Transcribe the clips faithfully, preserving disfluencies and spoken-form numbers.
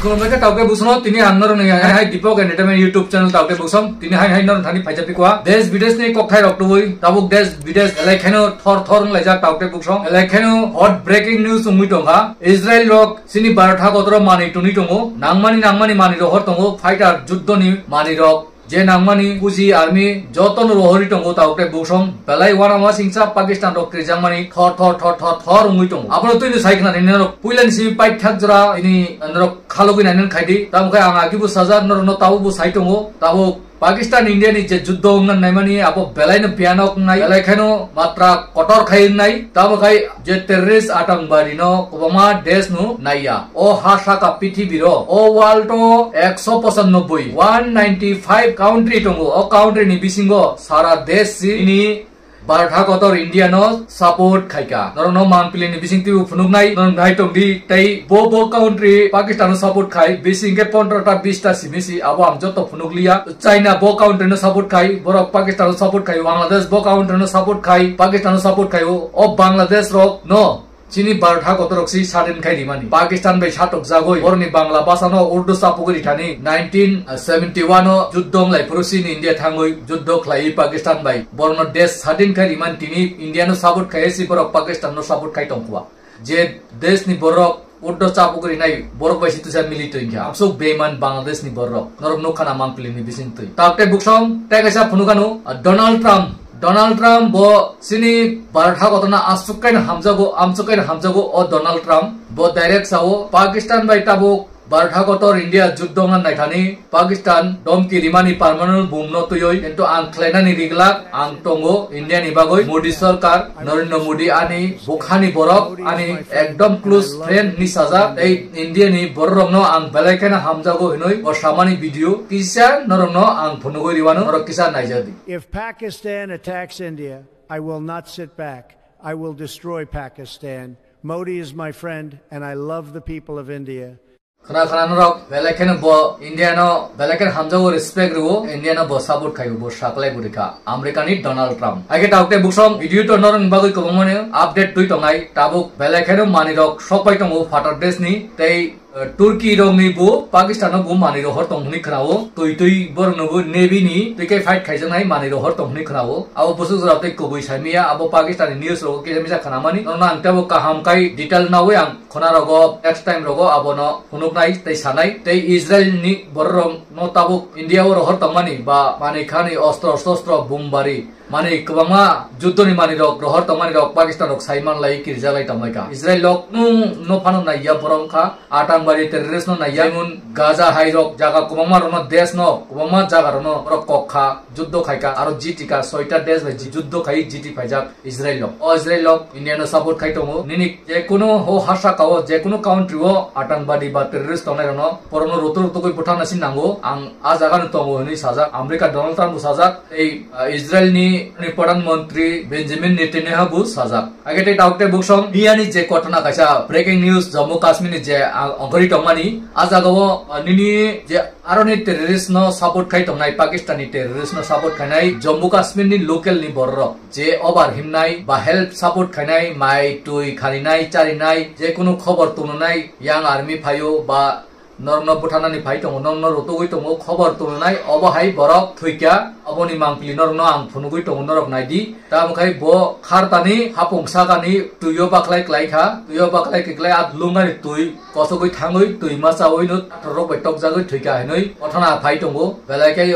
Khulumbai khe taukte busono tini ang norokni hai hai Deepak Entertainment YouTube channel taukte busong tini hai hai norok thani phaijak pikwa. Des bides ni kokthai rok tubui tabuk des bides belai kheno thor thor wng laijak taukte busong belai kheno hot breaking news wngwi tongkha. Israel rok chini Bharat hakotoro manwi twnwi tongo, nangmani nangmani manwi rohor tongo, fighter juddoni manwi rok. Je nangmani Fuji army jotono rohorwi tongo, taukte busong belai uanama singcha Pakistan rok kirijakmani thor thor thor thor thor wngwi tongo. Abono twino sai khna nini norok puilani simi paithak jora ini norok khalogwi nainani khaidi. Tamo khe ang agibo sajak norokno tabukbo sai tongo. Tabuk Pakistan India ni je juddo wngna naimani abo belaino biyanok wngnai, belai kheno matra kotor khai wngnai. Tamo khai je terrorist atangbarino kwbangma desh no naiya. O ha saka pithibiro, o world o ekso pochanobboi, one ninety five country tongo. O country ni bisingo sara desh si ini Bharat hakotor India no support khaika. Norokno mangpili ni bising twibo phunuknai, norok nai tongdi tei bo bo country Pakistan no support khai, bising khe pondro ta bis ta simi si abo ang joto phunukliya. China bo country no support khai, borok Pakistan no support khai, Bangladesh bo country no support khai, Pakistan no support khai, o, o Bangladesh rok no chini Bharat hakotor rok si sadin khai rimani. Pakistan bai satok jagoi, boroni Bangla basa no Urdu chapugwi rithani nineteen seventy one o juddo wng lai phuru chini India thangwi juddo khlaiwi Pakistan bai borno desh sadin khai rimani tini India no support khai si borok Pakistan no support khai tongkhuwa. Je desh ni borok Urdu chapugwi rinai borok bai si tusa mili twi kha. Amsuk beiman Bangladesh ni borok. Norok nukha na mangpili ni bising twi. Takte buksong tei kaisa phunukanu, ah, Donald Trump. Donald Trump bo chini Bharat hakotor no asuk kaino hamjago, amsuk kaino hamjago o Donald Trump. Bo direct sao Pakistan bai tabuk Bharat hakotor India juddo wngna naithani Pakistan domki rimani permanent bomb no twiwi, kintu ang khlainani riglak ang tongo India ni bagwi. Modi sarkar, Narendra Modi ani bukhani borok, ani ekdom close friend ni sajak, tei India ni borok rok no ang belai kheno hamjago hinwi o samani video kisa norok no ang phunugwi riwano, norok kisa naijadi. If Pakistan attacks India, I will not sit back. I will destroy Pakistan. Modi is my friend, and I love the people of India. Khna khna norok belai kheno bo India no belai kheno hamjago, respect rwo, India no bo support khaio, bo saklai bo rikha America ni Donald Trump. Haikhe taukte buksong video to norok ni bagwi kwbangma ni update twi tongnai, tabuk belai kheno manwi rok sokpai tongo phatar desh ni tei, eh, Turkey rok ni bo Pakistan no bo manwi rohor tong hwnwi khnao, twi twi borok no bo navy ni twi khe fight khaijaknai manwi rohor tong hwnwi khnao. Abo bwswk jora tei kubui saimaya, abo Pakistan ni news rogo kisa misa khnamani, norokno ang teibo kaham khai detail nawi ang khuna rogo, next time rogo abono phunuknai tei sanai. Tei Israel ni borok rok no tabuk India o rohor tongmani ba manwi khani ostro shostro bumbari manwi kwbangma juddo ni manwi rok rohor tongmani rok Pakistan rok sai manlai kirjalai tonglaikha. Israel rok no, no phano naiya borok wngkha atangbaji terrorist no naiya, jemon Gaza hai rok jaga kwbangma rok no desh no kwbangma jaga rok no borok kok kha, juddo khaikha, aro jiti kha, soita desh bai ji-, juddo khai jiti phaijak. Israel rok. O Israel rok India no support khai tongo. Nini jekunu ho ha saka o, jekunu country o atangbaji ba terrorist tongnai rok no, borok no rutu rutu koi bwthakna si nango. Ang a jaga no tongo hinwi sajak. America Donald Trump bo sajak. Tei, ah, Israel ni, ni Pradhan Mantri Benjamin Netanyahu bo sajak. Age tei tauk tei buksong miyani je kotona kaisa breaking news Jammu Kashmir ni je, ah, ongkhorwi tongmani. A jaga o, ah, nini je aroni terrorist no support khai tongnai, Pakistan ni terrorist no support khainai Jammu Kashmir ni local ni borok rok. Je obar himnai ba help support khainai, mai, twi, khaninai, charinai, je kunu khobor tununai, yang army phaio ba norokno bwtharnani phai tongo, norokno rutugwi tongo, khobor tununai, obo hai borok thwikha, oboni mangpili norokno ang phunugwi tongo, norok naidi. Tamo khai bo khartani hapung sakani twio baklai klaikha, twio baklai kwklai a lungani twi kosogwi thangwi twi machawi no rok bai tokjagwi thwikha hinwi bwtharna phai tongo, belai khe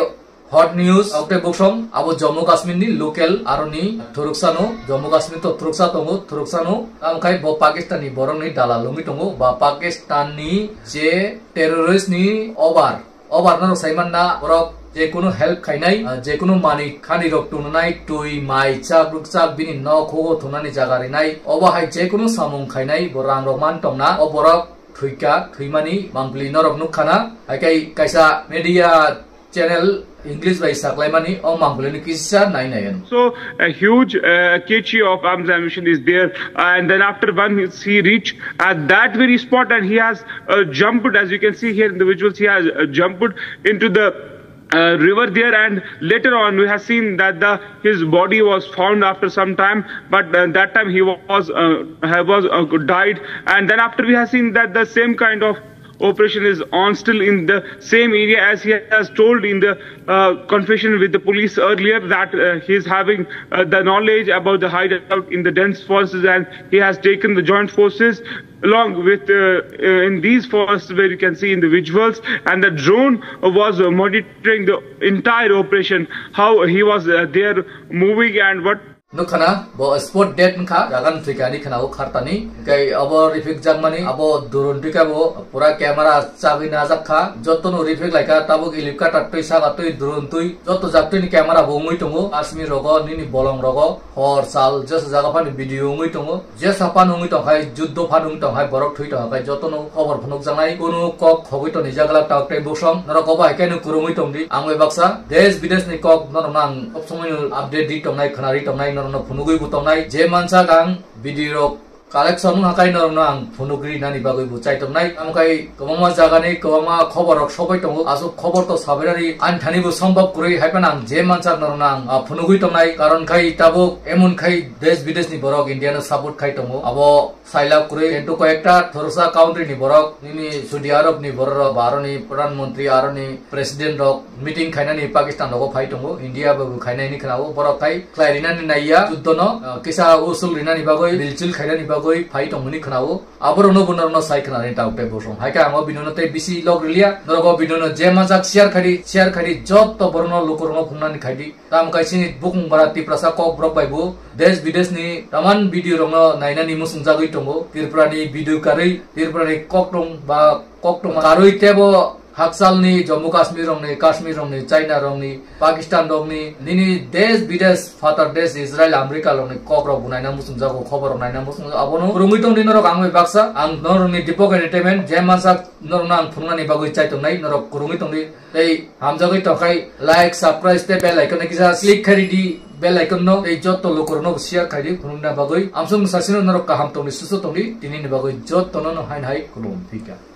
Hot news, okte buksong, abo Jammu Kashmir ni local aroni thuruksano, Jammu Kashmir to thuruksa tongo, thuruksano, tamo khai bo Pakistan ni borok ni dalal wngwi tongo, ba Pakistan ni je terrorist ni obar, obar no sai manna, borok je kunu help khainai, ah, je kunu mani khani rok tununai, twi, mai, chak, rukchak, bini nok, hugo thunani jaga rinai, obo hai je kunu samung khainai, bo rang rok man tongna, o borok thwikha, thwimani mangpili norok nukkhana, hai kai kaisa media channel English bai saklaimani o mangpili ni kisa nai nai ano. So a huge uh, catchy of arms ammunition is there, and then after once he reached at that very spot, and he has uh, jumped, as you can see here in the visuals, he has uh, jumped into the uh, river there, and later on we have seen that the his body was found after some time, but uh, that time he was uh, he was uh, died, and then after we have seen that the same kind of operation is on still in the same area, as he has told in the uh, confession with the police earlier that uh, he is having uh, the knowledge about the hideout in the dense forests, and he has taken the joint forces along with uh, uh, in these forests where you can see in the visuals, and the drone was uh, monitoring the entire operation, how he was uh, there moving and what. Nukhana bo spot dead wngkha, jaga no thwikha ni khana o khartani. Kai abo rifik jakmani, abo durun twi kha bo pura camera chagwi najak kha. Joto no rifik laikha, tabuk helicopter twi saka twi durun twi joto jak twi ni camera bo wngwi tongo. Asmi rogo nini bolong rogo hor sal jesa jaga phani video wngwi tongo. Jesa phano wngwi tongkhai, juddo phano wngwi tongkhai, borok thwi tongkhai, jotono khobor phunukjaknai, kunu kok khogwi toni jaglak tak tei bosong, norok obo hai khe no kwrwngwi tongdi. Ang bai baksa desh bidesh ni kok norokno ang sob somoi no update di tongnai, khwnari tongnai, norokno phunugwi bo tongnai. Je mansak ang video rok collection wngkha kai norokno ang phunugri nani bagwi bo chai tongnai. Amkai kwbangma jagani kwbangma khobor rok sogwi tongo. Aswk khobor to sabainani ani thani bo sombhob kwrwi, hai phano ang je mansak norokno ang, ah, phunugwi tongnai. Karon khai tabuk emon khai desh bidesh ni borok India no support khai tongo. Abo sailak kwrwi, kintu koyekta thorosa country ni borok, nini Saudi Arab ni borok rok, ba aroni Pradhan Mantri, aroni President rok meeting khainani Pakistan rogo phai tongo, India bo khainani khwnao, borok khai khlai rinani naiya, juddo no, ah, kisa usul rinani bagwi, bilchil khainani bagwi phai tongmani khwnao. Aborokno bo norokno sai khwnani tak tei bosong. Hai khe ang o video no tei bisi log riliya, norok o video no je mansak share khaidi, share khaidi, jotto borokno lukurokno phungnani khaidi. Tamo kai chini bukung bara Tiprasa kok borok bai bo desh bidesh ni taman video rok no nainani muchung jagwi tongo. Tripura ni video karwi, Tripura ni kok tong ba kok tong karwi tebo hakchal ni Jammu Kashmir rok ni, Kashmir rok ni, China rok ni, Pakistan rok ni, nini desh bidesh, Father desh Israel, America rok ni kok rok bo naina muchung jago, khobor rok naina muchung jago. Abono kwrwngwi tong di norok ang bai baksa, ang norok ni Deepak Entertainment, je mansak norok no ang phunuknani bagwi chai tongnai, norok kwrwngwi tong di. Tei hamjagwi tongkhai like, subscribe tei bell icon no kisa click khai di, bell icon no tei jotto lukurokno share khai di phunukna bagwi. Amsung sasino norok kaham tongdi, susu tongdi, tinini bagwi jottono no haino hai khulum phika.